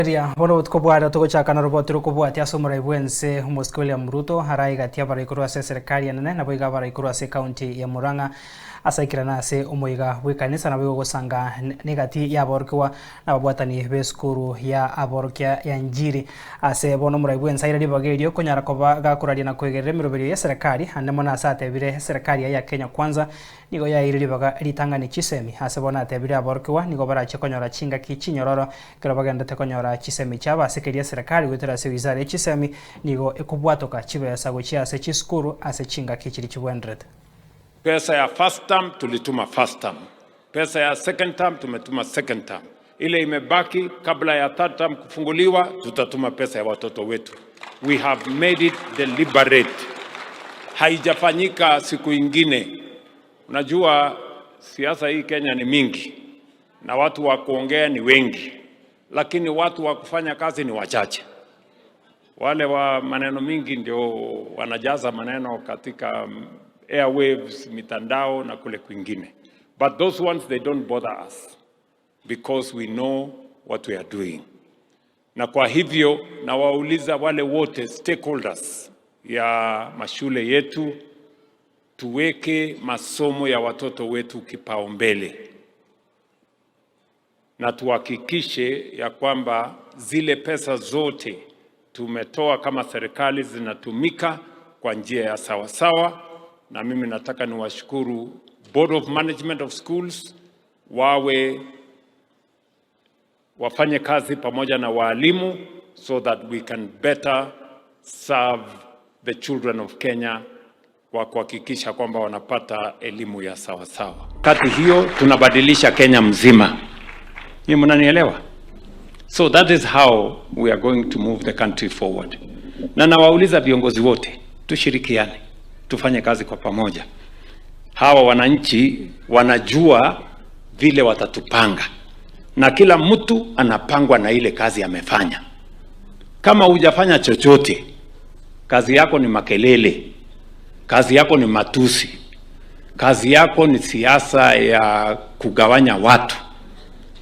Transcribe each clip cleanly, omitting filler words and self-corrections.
Bono botuko bware togochaka na roboti rokobwatia ase omorai bwense Omosike William Ruto araigatia abaraikorwa ase eserikali enene nabo iga abaraikorwa ase ekaunti ya Murang'a ase aikirana ase omoiga bwa ekanisa nabo igo ogosanga negati ya aborokigwa na ababwatani ba esukuru ya aborokia ya Njiri ase bono omorai bwense aire ribaga erio konyara koba gakoraria na koigerera emeroberio ya eserikali ande mono ase atebire eserikali eye ya Kenya Kwanza nigo yaeire ribaga ritang'ani chisemi ase bono atebire aborokigwa nigo barache konyora chingaki chinyororo ekero bagendete konyora chisemi chiabo ase keria eserikali goetera ase wizara ya chisemi nigo ekobwatoka chibesa gochia ase chisukuru ase chingaki chiri chibwenderete. Pesa ya first term tulituma first term, pesa ya second term tumetuma second term, ile imebaki kabla ya third term kufunguliwa tutatuma pesa ya watoto wetu. We have made it deliberate, haijafanyika siku ingine. Unajua siasa hii Kenya ni mingi na watu wa kuongea ni wengi, lakini watu wa kufanya kazi ni wachache. Wale wa maneno mingi ndio wanajaza maneno katika airwaves, mitandao na kule kwingine. But those ones, they don't bother us because we know what we are doing. Na kwa hivyo nawauliza wale wote stakeholders ya mashule yetu, tuweke masomo ya watoto wetu kipaumbele na tuhakikishe ya kwamba zile pesa zote tumetoa kama serikali zinatumika kwa njia ya sawasawa. Na mimi nataka niwashukuru Board of Management of Schools, wawe wafanye kazi pamoja na waalimu so that we can better serve the children of Kenya kwa kuhakikisha kwamba wanapata elimu ya sawasawa. Kati hiyo tunabadilisha Kenya mzima. Ni mnanielewa? So that is how we are going to move the country forward. Na nawauliza viongozi wote tushirikiane, tufanye kazi kwa pamoja. Hawa wananchi wanajua vile watatupanga, na kila mtu anapangwa na ile kazi amefanya. Kama hujafanya chochote, kazi yako ni makelele, kazi yako ni matusi, kazi yako ni siasa ya kugawanya watu.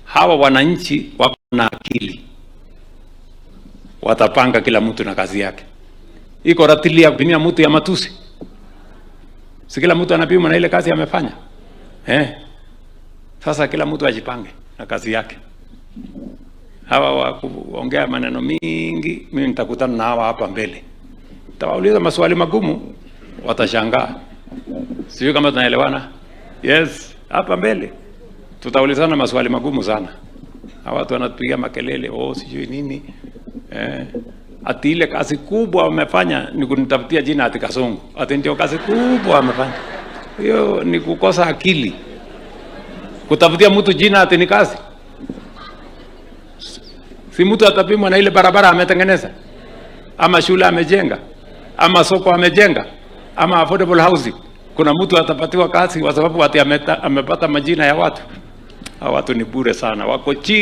Hawa wananchi wako na akili, watapanga kila mtu na kazi yake. Iko ratili ya kupimia mtu ya matusi, si kila mtu anapimwa na ile kazi amefanya, eh? Sasa kila mtu ajipange na kazi yake. Hawa wa kuongea maneno mingi, mimi nitakutana na hawa hapa mbele, nitawauliza maswali magumu, watashangaa. Sijui kama tunaelewana. Yes, hapa mbele tutaulizana maswali magumu sana. Hawa watu wanatupigia makelele, oh, sijui nini, eh. Ati ile kazi kubwa wamefanya ni kunitafutia jina ati Kasongo, ati ndio kazi kubwa wamefanya. Hiyo ni kukosa akili, kutafutia mtu jina ati ni kazi. Si mtu atapimwa na ile barabara ametengeneza, ama shule amejenga, ama soko amejenga, ama affordable housing. Kuna mtu atapatiwa kazi kwa sababu ati amepata majina ya watu. Hawa watu ni bure sana, wako chini.